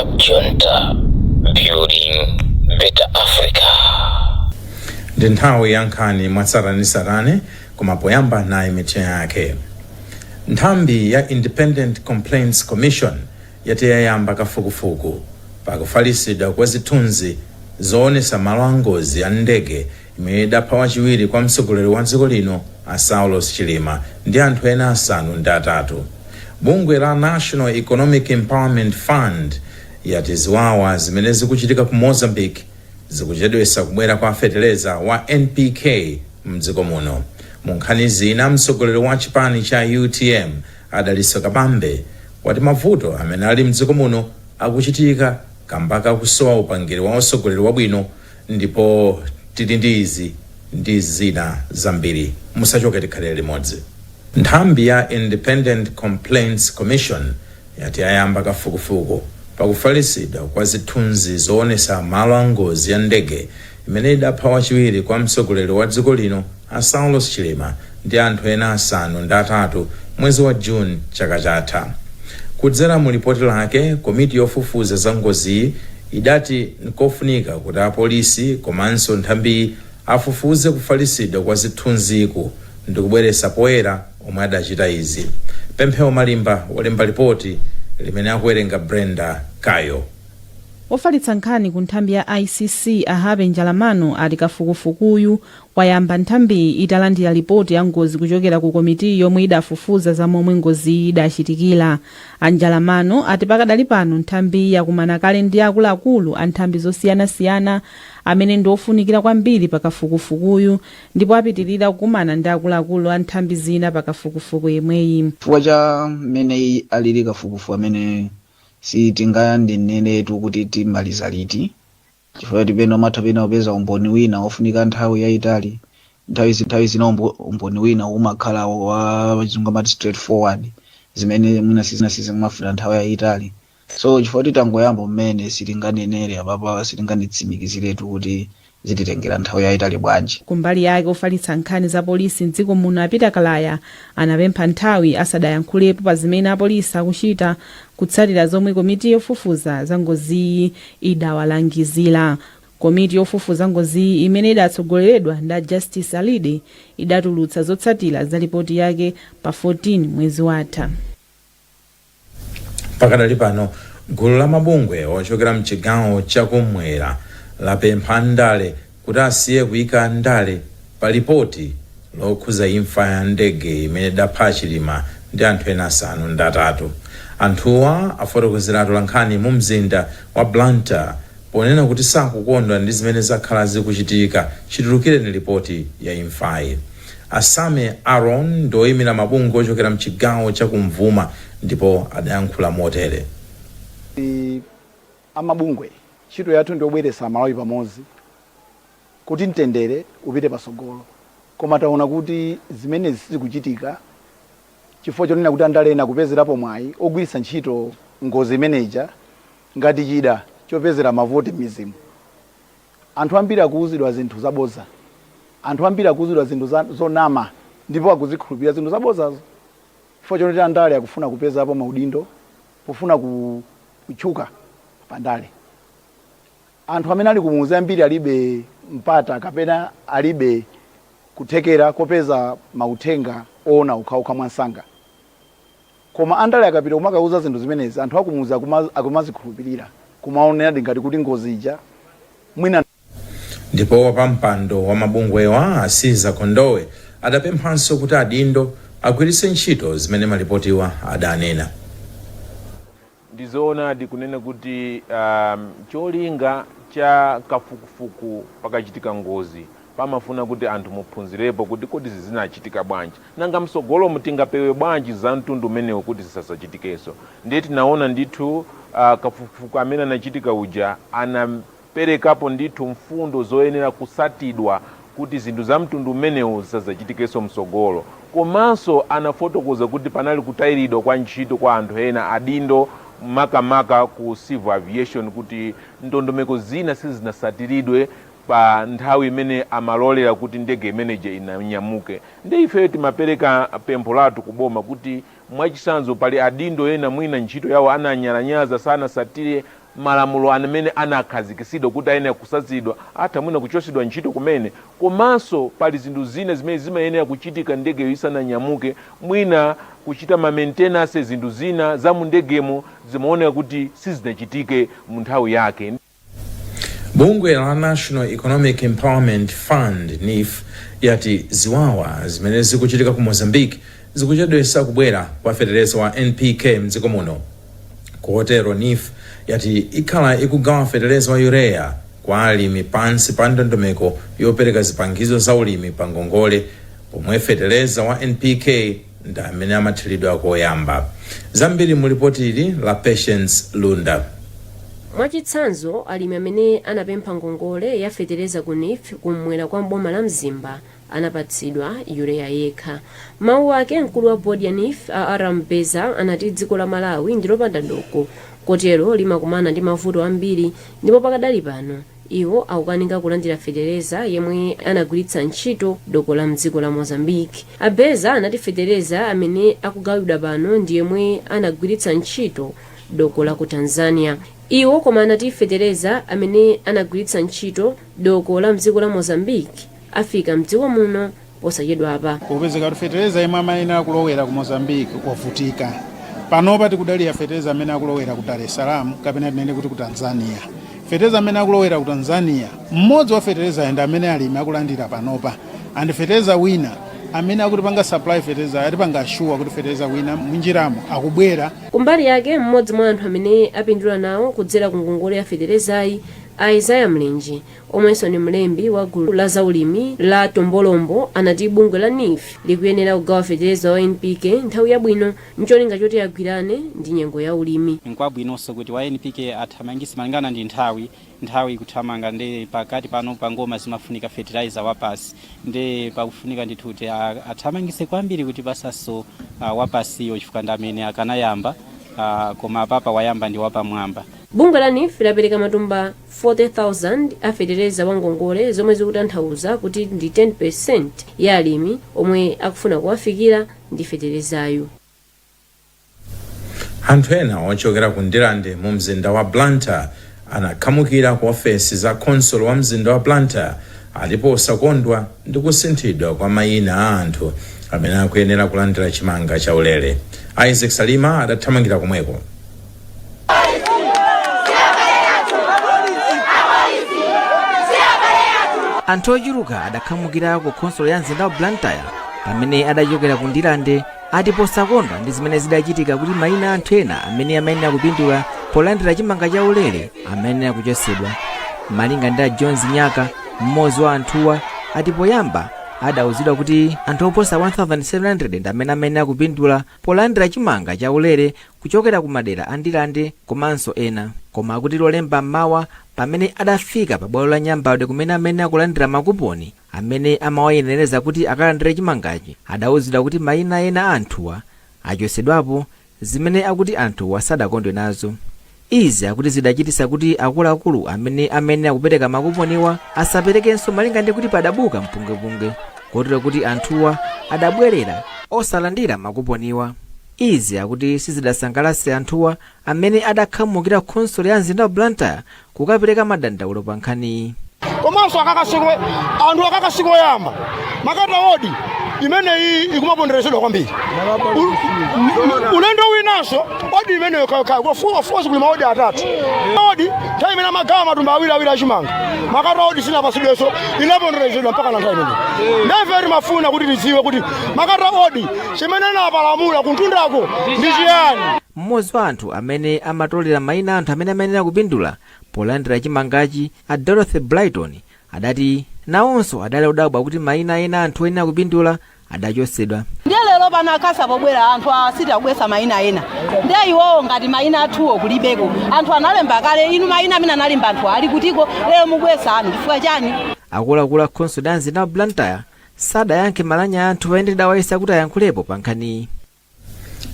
Cab Junta, building better Africa. Ndi nthawi ya nkhani mwatsatanetsatane, koma poyamba nayi mitu yake. Nthambi ya Independent Complaints Commission yati yayamba kafukufuku pakufalitsidwa kwa zithunzi zoonesa malo a ngozi ya ndege imene idapha wachiwiri kwa mtsogoleri wa dziko lino a Saulos Chilima ndi anthu ena 8. Bungwe la National Economic Empowerment Fund yati ziwawa zimene zikuchitika ku Mozambique zikuchedwesa kubwera kwa feteleza wa NPK mdziko muno. Mu nkhani zina, mtsogoleri wa chipani cha UTM a Dalitso Kabambe wati mavuto amene ali mdziko muno akuchitika kamba kakusowa upangiri wa utsogoleri wabwino. Ndipo tili ndi izi ndi zina zambiri, musachoke, tikhalire limodzi. Nthambi ya Independent Complaints Commission yati yayamba kafukufuku pakufalitsidwa kwa zithunzi zoonesa malo a ngozi ya ndege imene idapha wachiwiri kwa mtsogoleri wa dziko lino a Saulos Chilima ndi anthu ena 8 mwezi wa June chaka chatha. Kudzera mu lipoti lake, komiti yofufuza za ngoziyi idati nkofunika kuti apolisi komanso nthambiyi afufuze kufalitsidwa kwa zithunziku ndi kubweretsa poyera omwe adachita izi. Pemphero Malimba walemba lipoti limene akuwerenga Brenda Kayo. Ofalitsa nkhani ku nthambi ya ICC Ahabe Njalamano ati kafukufukuyu wayamba nthambiyi italandira lipoti ya ngozi kuchokera ku komiti yomwe idafufuza za momwe ngoziyi idachitikira. Anjalamano ati pakadali pano nthambiyi yakumana kale ndi akuluakulu a nthambi zosiyanasiyana amene ndi ofunikira kwambiri pakafukufukuyu, ndipo apitirira kukumana ndi akuluakulu a nthambi zina pakafukufuku yemweyi. Chifukwa cha mmene alili kafukufuku amene, sitinganeneretu kuti timaliza liti, chifukwa tipena umatha pena kupeza umboni wina wofunika nthawi yayitali. Nthawi zina umboni wina umakhala wa chizungu amati straightforward, zimene mwina sizimafuna nthawi yayitali. So chifukwa titangoyamba mmene, sitinganenere apapa, sitinganitsimikiziretu kuti zititengera nthawi yayitali bwanji. Kumbali yake, ofalitsa nkhani za polisi mdziko muno a Peter Kalaya anapempha nthawi asadayankhulepo pa zimene apolisi akuchita kutsatira zomwe komiti yofufuza za ngoziyi idawalangizira. Komiti yofufuza ngoziyi imene idatsogoleredwa ndi Justice Alide idatulutsa zotsatira za ripoti yake pa 14 mwezi watha. Pakadali pano, gulu la mabungwe ochokera mchigawo chakumwera lapempha ndale kuti asiye kuyika ndale pa lipoti lokhuza imfa ya ndege imene idapha Chilima ndi anthu ena 8. Anthuwa afotokozera atolankhani mu mzinda wa Blantyre ponena kuti sakukondwa ndi zimene zakhala zikuchitika chitulukireni ripoti ya imfayi. Asame Aaron ndi oyimira mabungwe ochokera mchigawo chakumvuma ndipo adayankhula motere. Amabungwe, ntchito yathu ndiyobweretsa Malawi pamodzi kuti mtendere upite patsogolo, koma taona kuti zimenezi sizikuchitika chifukwa chonena kuti andale ena akupezerapo mwayi ogwiritsa ntchito ngozi imeneja ngati chida chopezera mavoti m'midzimu. Anthu ambiri akuwuzidwa zinthu zabodza, anthu ambiri akuwuzidwa zinthu zonama ndipo akuzikhulupirira zinthu zabodzazo chifukwa chonena andale akufuna kupezapo maudindo pofuna kutchuka pandale. Anthu amene ali kumuzi ambiri alibe mpata kapena alibe kuthekera kopeza mauthenga oona okhaokha mwansanga, koma andale akapita kumakauza zinthu zimenezi, anthu akumuzi akumazikhulupirira, kumaoneradi ngati kuti ngozi ija mwina. Ndipo wapampando wa mabungwewa Asiza Kondowe adapemphanso kuti adindo agwiritse ntchito zimene malipotiwa adanena. Ndizoonadi kunena kuti cholinga cha kafukufuku pakachitika ngozi, pamafuna kuti anthu muphunzirepo kuti kodi zinachitika bwanji, nanga msogolomu tingapewe bwanji za mtundu umenewu kuti zisasachitikenso. Ndiye tinaona ndithu kafukufuku amene anachitika uja anaperekapo ndithu mfundo zoyenera kusatidwa kuti zinthu za mtundu umenewu zisadzachitikenso msogolo. Komanso anafotokoza kuti panali kutayiridwa kwa ntchito kwa anthu ena adindo, makamaka ku civil aviation, kuti ndondomeko zina sizinasatiridwe pa nthawi imene amalolera kuti ndege imeneja inanyamuke. Ndi ifeyo timapereka pempho lathu kuboma kuti, mwachitsanzo, pali adindo ena mwina ntchito yawo ananyalanyaza, sanasatire. Malamulo amene anakhazikitsidwa kuti ayenera kusazidwa atha mwina kuchosedwa ntchito kumene. Komanso pali zinthu zina zimene zimayenera kuchitika ndegeyo isananyamuke, mwina kuchita ma maintenance, zinthu zina za mu ndegemo zimaoneka kuti sizinachitike mu nthawi yake. Bungwe la National Economic Empowerment Fund, NEEF, yati ziwawa zimene zikuchitika ku Mozambique zikuchedwesa kubwera kwa fetereza wa NPK mdziko muno. Kotero NEEF yati ikhala ikugawa fetereza wa urea kwa alimi pansi pa ndondomeko yopereka zipangizo za ulimi pa ngongole, pomwe fetereza wa NPK ndi amene amathiridwa koyamba. Zambiri mu ripoti ili la Patience Lunda. Mwachitsanzo, alimi amene anapempha ngongole ya fetereza ku NEEF kumwera kwa boma la Mzimba anapatsidwa urea yekha. Mawu ake, mkulu wa bodi ya NEEF a Aram Beza anati dziko la Malawi ndilopanda doko, kotero limakumana ndi mavuto ambiri, ndipo pakadali pano iwo akukanika kulandira fetereza yemwe anagwiritsa ntchito doko la mdziko la Mozambique. Abeza anati fetereza amene akugawidwa pano ndi yemwe anagwiritsa ntchito doko la ku Tanzania. Iwo koma anati fetereza amene anagwiritsa ntchito doko la mdziko la Mozambique afika mdziko muno posachedwapa. Popezeka kuti fetereza yemwe amayenera kulowera ku Mozambique wavutika, panopa tikudalira fetereza amene akulowera ku Dar es Salaam, kapena tinene kuti ku Tanzania. Fetereza amene akulowera ku Tanzania, mmodzi wa fetereza ndi amene alimi akulandira panopa, and fetereza wina amene akutipanga supply fetereza atipanga sure kuti fetereza wina munjiramo akubwera. Kumbali yake, mmodzi mwa anthu amene apindula nawo kudzera ku ngongole ya feterezayi, Isaiah Mlenje, omwenso ndi mlembi wa gulu la zaulimi la Tombolombo, anati bungwe la NEEF likuyenera kugawa fetereza wa NPK nthawi yabwino ncholinga choti agwirane ndi nyengo ya ulimi. Nkwabwinonso kuti wa NPK athamangise malingana ndi nthawi. Nthawi ikuthamanga, ndi pakati pano pa ngoma zimafunika fertilizer wapasi, ndi pakufunika ndithu kuti athamangise kwambiri kuti pasaso wapasiyo, chifukwa ndi amene akanayamba, koma apapa wayamba ndi wapamwamba. Bungwe la NEEF lapereka matumba 40,000 a fetereza wa ngongole, zomwe zikutanthauza kuti ndi 10% ya alimi omwe akufuna kuwafikira ndi feterezayo. Anthu ena ochokera ku Ndirande mu mzinda wa Blantyre anakhamukira ku ofesi za khonsolo wa mzinda wa Blantyre alipo osakondwa ndi kusinthidwa kwa mayina a anthu amene akuyenera kulandira chimanga chaulere. Isaac Salima adathamangira komweko. Anthu ochuluka adakhamukira ku khonsolo ya mzinda wa Blantyre pamene adachokera ku Ndirande, ati posakondwa ndi zimene zidachitika kuti mayina anthu ena amene amayenera kupindula polandira chimanga chaulere amayenera kuchosedwa. Malinga ndi a Jones Nyaka, mmodzi wa anthuwa, ati poyamba adawuzidwa kuti anthu oposa 1700 ndi amene amayenera kupindula polandira chimanga chaulere kuchokera ku madera a Ndirande komanso ena, koma akuti Lolemba mmawa pamene adafika pa bwalo la Nyambadwe kumene amayenera kulandira makuponi amene amawayenereza kuti akalandire chimangachi, adawuzidwa kuti mayina ena a anthuwa achosedwapo, zimene akuti anthuwa sadakondwe nazo. Izi akuti zidachitisa kuti akuluakulu amene amayenera kupereka makuponiwa asaperekenso, malinga ndi kuti padabuka mpungwepungwe, kotero kuti anthuwa adabwerera osalandira makuponiwa. Izi akuti sizidasangalatse anthuwa amene adakhamukira khonsolo ya mzinda wa Blantyre kukapereka madandaulo pa nkhaniyi. Komanso akakasiko anthu akakasiko oyamba makata odi imeneyi ikumaponderezedwa kwambiri. Ulendo winanso odi imeneyo of course kuli maodi atatu. Odi nthawi imene amagawa matumba awiri awiri achimanga, makata odi sinapasidwenso, inaponderezedwa mpaka na nthawi imeneyo. Ndefe timafuna kuti tidziwe kuti makata odi chimene anapalamula kuntundako ndi chiyani? Mmodzi wa anthu amene amatolera mayina anthu amene amayenera kupindula polandira chimangachi, a Dorothy Brighton, adati nawonso adali odabwa kuti mayina ena anthu oyenera kupindula adachosedwa. Ndiye lero pano akhasa pobwera anthu asiti akubwesa mayina ena, ndiye iwowo ngati mayina athuwo kulibeko. Anthu analemba kale, inu mayina amene analemba anthu ali kutiko? Lero mubwesa anu chifukwa chani? Akuluakulu a khonsolo ya mzinda wa Blantyre sadayankhe malamya a anthu pamene tidawayesa kuti ayankhulepo pa nkhaniyi.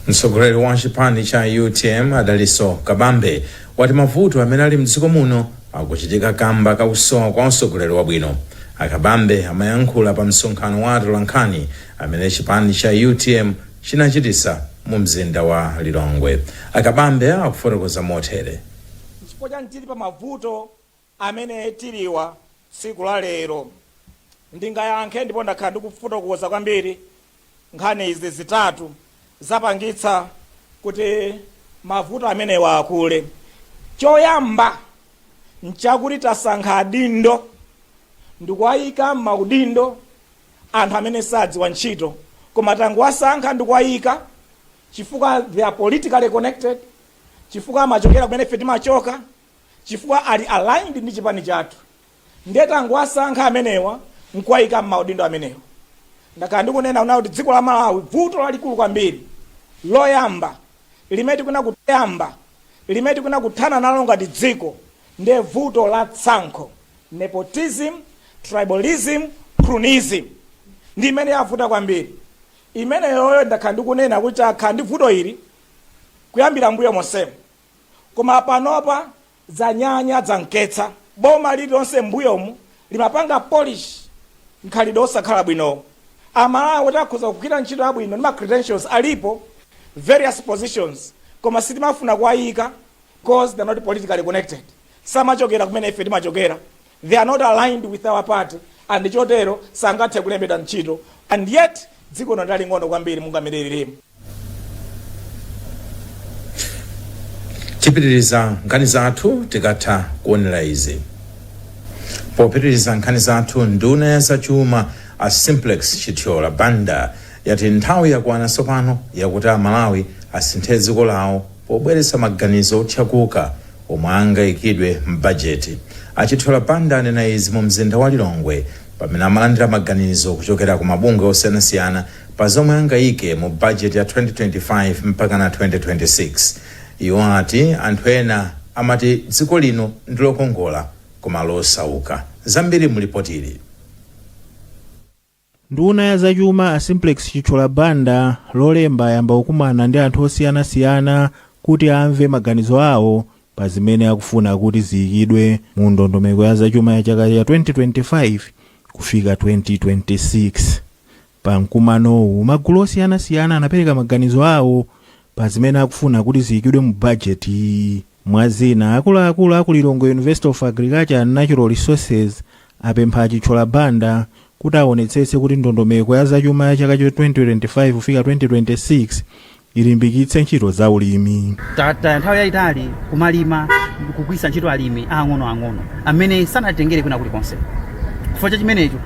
Mtsogoleri wa chipani cha UTM Adaliso Kabambe wati mavuto amene ali mdziko muno akuchitika kamba kakusowa kwa utsogoleri wabwino. Akabambe amayankhula pa msonkhano wa atolankhani amene chipani cha UTM chinachitisa mu mzinda wa Lilongwe. Akabambe akufotokoza motere. Chifukwa chani tili pa mavuto amene tiliwa tsiku la lero? Ndingayankhe, ndipo ndakhala ndikufotokoza kwambiri nkhani izi zitatu zapangitsa kuti mavuto amenewa akule. Choyamba nchakuti tasankha adindo ndikuwayika m'maudindo anthu amene sadziwa ntchito, koma tangowasankha ndikuwayika chifukwa they are politically connected, chifukwa amachokera kumene ife timachoka, chifukwa ali aligned ndi chipani chathu. Ndiye tangowasankha amenewa nkuwayika m'maudindo amenewa. Ndakhala ndikunena kuna kuti dziko la Malawi, vuto lalikulu kwambiri loyamba limene tikuna kuthana nalo ngati dziko ndiye vuto la tsankho, nepotism, tribalism, cronyism, ndi imene yavuta kwambiri. Imeneyoyo ndakhala ndikunena kuti takhala ndi vuto ili kuyambira mbuyo monsemo, koma panopa zanyanya zamketsa. Boma lililonse mbuyomu limapanga polish mkhalidwe osakhala bwinowo. Amalawi kuti akhoza kugwira ntchito yabwino ndi ma credentials alipo, various positions, koma sitimafuna kuwayika 'cause they're not politically connected, samachokera kumene ife timachokera, they are not aligned with our party, and chotero sangathe kulembedwa ntchito. And yet dziko lino ndaling'ono kwambiri munga mmene lilimo. Tipitiriza nkhani zathu tikatha kuonera izi. Popitiriza nkhani zathu, nduna ya zachuma a Simplex Chithyola Banda yati nthawi yakwana tsopano yakuti Amalawi asinthe dziko lawo pobweretsa maganizo othyakuka omwe angayikidwe m'bajeti. A Chithyola Banda anena izi mu mzinda wa Lilongwe pamene amalandira maganizo kuchokera ku mabungwe osiyanasiyana pa zomwe angayike mu bajeti ya 2025 mpaka na 2026. Iwo ati anthu ena amati dziko lino ndi lokongola koma losauka. Zambiri mu lipotili. Nduna ya zachuma a Simplex Chithyola Banda Lolemba ayamba kukumana ndi anthu osiyanasiyana kuti amve maganizo awo pa zimene akufuna kuti ziyikidwe mu ndondomeko ya zachuma ya chaka cha 2025 kufika 2026. Pa mkumanowu, magulu osiyanasiyana anapereka maganizo awo pa zimene akufuna kuti ziyikidwe mu bajeti. Mwa zina, akuluakulu aku Lilongwe University of Agriculture and Natural Resources apempha a Chithyola Banda kuti aonetsetse kuti ndondomeko ya zachuma ya chaka cha 2025 kufika 2026 ilimbikitse ntchito za ulimi. Tataya nthawi yayitali kumalima kugwiritsa ntchito alimi ang'onoang'ono amene sanatengere kwina kulikonse. Chifukwa cha chimenecho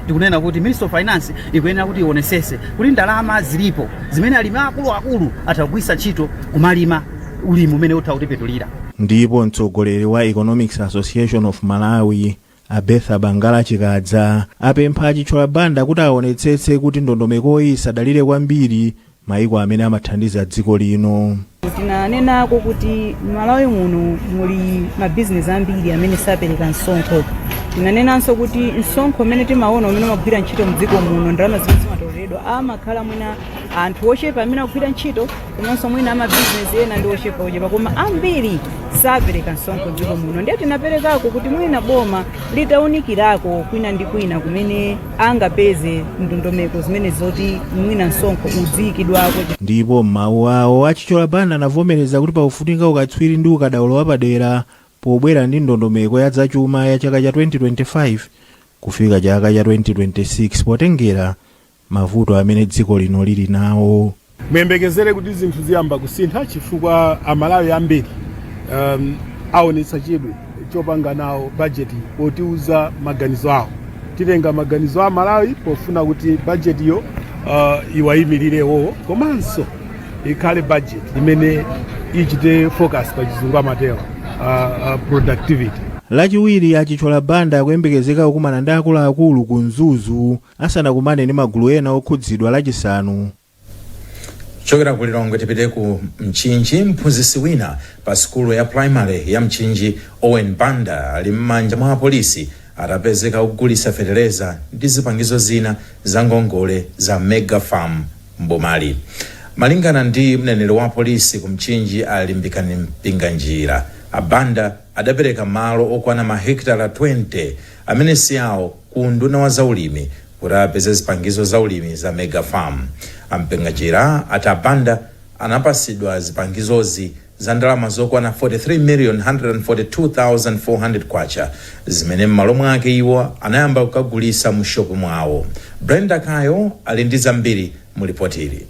tikunena kuti Ministry of Finance ikuyenera kuti ionesese kuti ndalama zilipo zimene alimi akuluakulu atha kugwiritsa ntchito kumalima ulimi umene utha kutipindulira. Ndipo mtsogoleri wa Economics Association of Malawi a Bertha Bangala Chikadza apempha a Chithyola Banda kuti aonetsetse kuti ndondomekoyi isadalire kwambiri maiko amene amathandiza dziko lino. Tinanenako kuti Malawi muno muli mabizinesi ambiri amene sapereka msonkho. Tinanenanso kuti msonkho umene timaona umene umagwira ntchito mdziko muno, ndalama zimene zimatoleredwa, amakhala mwina anthu ochepa amene akugwira ntchito, komanso mwina amabizinesi ena ndi ochepa ochepa, koma ambiri sapereka msonkho mdziko muno. Ndiye tinaperekako kuti mwina boma litaunikirako kwina ndi kwina kumene angapeze ndondomeko zimene zoti mwina msonkho udziyikidwako. Ndipo m'mawu awo, a Chithyola Banda anavomereza kuti pakufunika ukatswiri ndi ukadaulo wapadera pobwera ndi ndondomeko ya zachuma ya chaka cha 2025 kufika chaka cha 2026 potengera mavuto amene dziko lino lili nawo. Muyembekezere kuti zinthu ziyamba kusintha chifukwa Amalawi ambiri aonetsa chidwi chopanga nawo bajeti potiuza maganizo awo. Titenga maganizo a Malawi pofuna kuti bajetiyo iwayimirire iwowo, komanso ikhale bajeti imene ichite focus, pa Chizungu amatero productivity. Lachiwiri, a Chithyola Banda akuyembekezeka kukumana ndi akuluakulu ku Mzuzu asanakumane ndi magulu ena okhudzidwa Lachisanu. Kuchokera ku Lilongwe tipite ku Mchinji. Mphunzitsi wina pa sukulu ya primary ya Mchinji, Owen Banda, ali m'manja mwa apolisi atapezeka kugulitsa fetereza ndi zipangizo zina za ngongole za Mega Farm mbomali. Malingana ndi mneneri wa polisi ku Mchinji, a Limbikani Mpinganjira, a Banda adapereka malo okwana mahekitala 20 amene si awo ku unduna wa zaulimi kuti apeze zipangizo za ulimi za Mega Farm. A Mpinganjira ati a Banda anapasidwa zipangizozi Za ndalama zokwana 43,142,400 kwacha zimene m'malo mwake iwo anayamba kukagulisa mu shopu mwawo. Brenda Kayo ali ndi zambiri mu lipotili.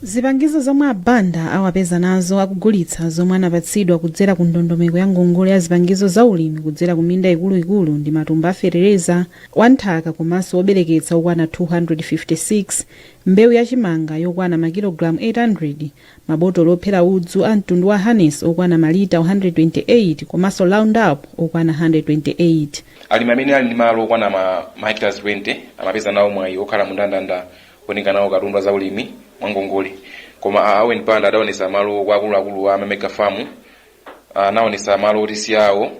Zipangizo zomwe a Banda awapeza nazo akugulitsa zomwe anapatsidwa kudzera ku ndondomeko ya ngongole ya zipangizo za ulimi kudzera ku minda ikuluikulu ndi matumba a fetereza wanthaka komanso wobereketsa okwana 256, mbewu yachimanga yokwana makilogalamu 800, mabotolo ophera udzu a mtundu wa Harness okwana malita 128 komanso Roundup okwana 128. Alimi amene ali ndi malo okwana ma hectares 20 amapeza nawo mwayi okhala mu ndandanda otenga nawo katundu za ulimi mwangongole, koma a Owen Banda adaonesa malo kwa akuluakulu a mega farm, anaonesa malo oti si awo,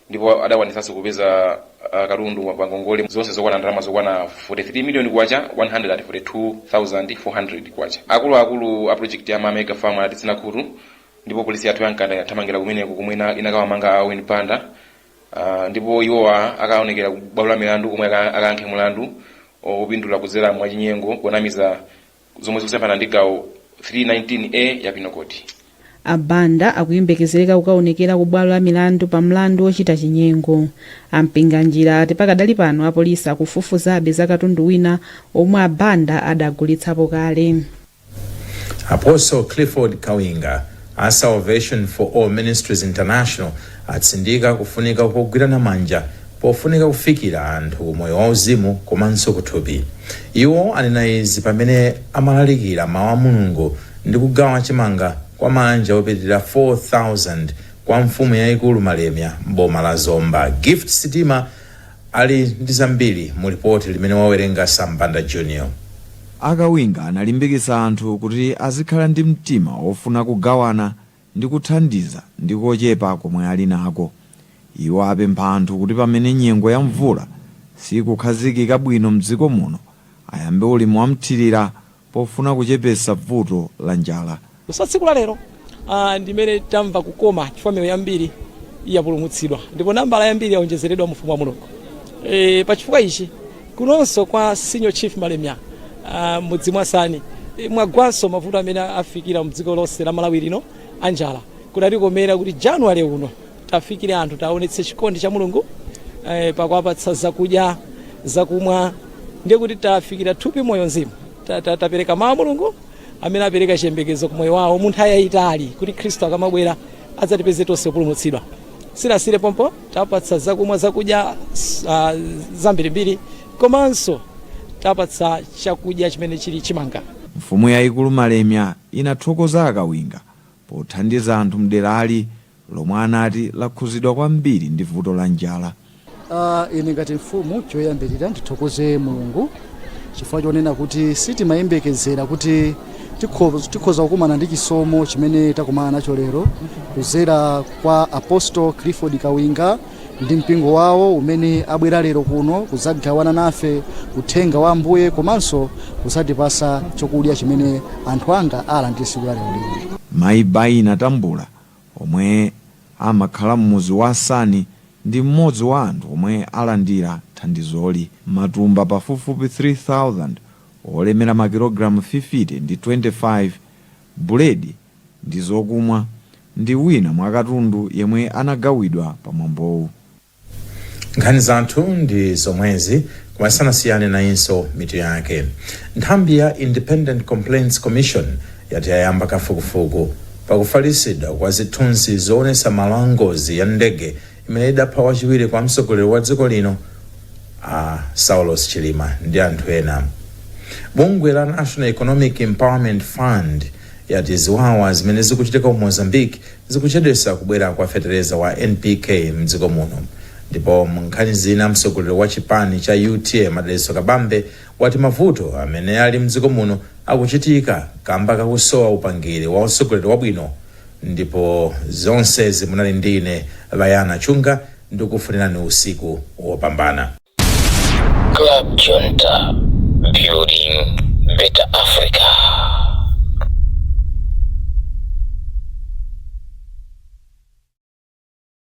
ndipo adakwanisanso kupeza katundu pa ngongole zonse zokwana ndalama zokwana 43 million kwacha 142,400 kwacha. Akuluakulu a project ya mega farm anatitsina khutu, ndipo polisi yathu yankanda yathamangira kumeneko komwe inakawamanga a Owen Banda, ndipo iwowa akaonekera ku bwalo la milandu komwe akayankhe mulandu opindula kudzera mwachinyengo, kunamiza, zomwe zikusemphana ndi gawo 319A ya Penal Code. A Banda akuyembekezereka kukaonekera ku bwalo la milandu pa mlandu wochita chinyengo. A Mpinganjira ati pakadali pano apolisi akufufuzabe za katundu wina omwe a Banda adagulitsapo kale. Apostle Clifford Kawinga a Salvation for All Ministries International atsindika kufunika kogwirana manja pofunika kufikira anthu moyo wauzimu komanso kuthupi. Iwo anena izi pamene amalalikira mawu a Mulungu ndi kugawa chimanga kwa manja opitirira 4000 kwa mfumu yayikulu Malemia mboma la Zomba. Gift Sitima ali ndi zambiri mu lipoti limene wawerenga Sambanda Junior. Akawinga analimbikitsa anthu kuti azikhala ndi mtima wofuna kugawana ndi kuthandiza ndi kochepa komwe ali nako. Iwo apempha anthu kuti pamene nyengo ya mvula sikukhazikika bwino mdziko muno, ayambe ulimi wamthirira pofuna kuchepetsa vuto la njala. So tsiku la lero ndimene tamva kukoma chifukwa miyoyo yambiri yapulumutsidwa ndipo nambala yambiri yaonjezeredwa mu ufumu wa Mulungu. Pachifukwa ichi kunonso kwa Senior Chief Malemia, mudzi mwa Sani, mwagwanso mavuto amene afikira mdziko lonse la Malawi lino anjala. Kudatikomera kuti January uno tafikire anthu, taonetse chikondi cha Mulungu pakuwapatsa zakudya, zakumwa, ndiye kuti tafikira thupi, moyo, mzimu. Tapereka mawu a Mulungu amene apereka chiyembekezo ku moyo wawo mu nthawi yayitali, kuti Khristu akamabwera adzatipeze tonse kupulumutsidwa. Silasire pompo tapatsa zakumwa, zakudya zambirimbiri, komanso tapatsa chakudya chimene chili chimanga. Mfumu yayikulu Malemia inathokoza Akawinga pothandiza anthu mderali lomwe anati lakhuzidwa kwambiri ndi vuto la njala. Ine ngati mfumu, choyambirira ndithokoze Mulungu chifukwa chonena kuti sitimayembekezera kuti tikhoza kukumana ndi chisomo chimene takumana nacho lero kuzera kwa Apostle Clifford Kawinga ndi mpingo wawo umene abwera lero kuno kudzagawana nafe uthenga wa Ambuye komanso kudzatipasa chokudya chimene anthu anga alandire tsiku la lero lino. Mayi Baina Tambula omwe amakhala m'muzi wa Sani ndi mmodzi wa anthu omwe alandira thandizoli. Matumba pafupifupi 3000 olemera makilogalamu 50 ndi 25, buledi ndi zokumwa ndi wina mwa katundu yemwe anagawidwa pamwambowu. Nkhani zathu ndi zomwezi, koma tisanasiyane nayinso mitu yake. Nthambi ya Independent Complaints Commission yati yayamba kafukufuku pakufalitsidwa kwa zithunzi zoonetsa malo a ngozi ya ndege imene idapha wachiwiri kwa mtsogoleri wa dziko lino a Saulos Chilima ndi anthu ena. Bungwe la National Economic Empowerment Fund yati ziwawa zimene zikuchitika ku Mozambique zikuchedwetsa kubwera kwa fetereza wa NPK mdziko muno. Ndipo mu nkhani zina, mtsogoleri wa chipani cha UTM Madalitso Kabambe wati mavuto amene ali mdziko muno akuchitika kamba kakusowa upangiri wa utsogoleri wabwino. Ndipo zonsezi munali ndi ine Bayana Chunga, ndikufunirani usiku wopambana. Club Junta, building better Africa.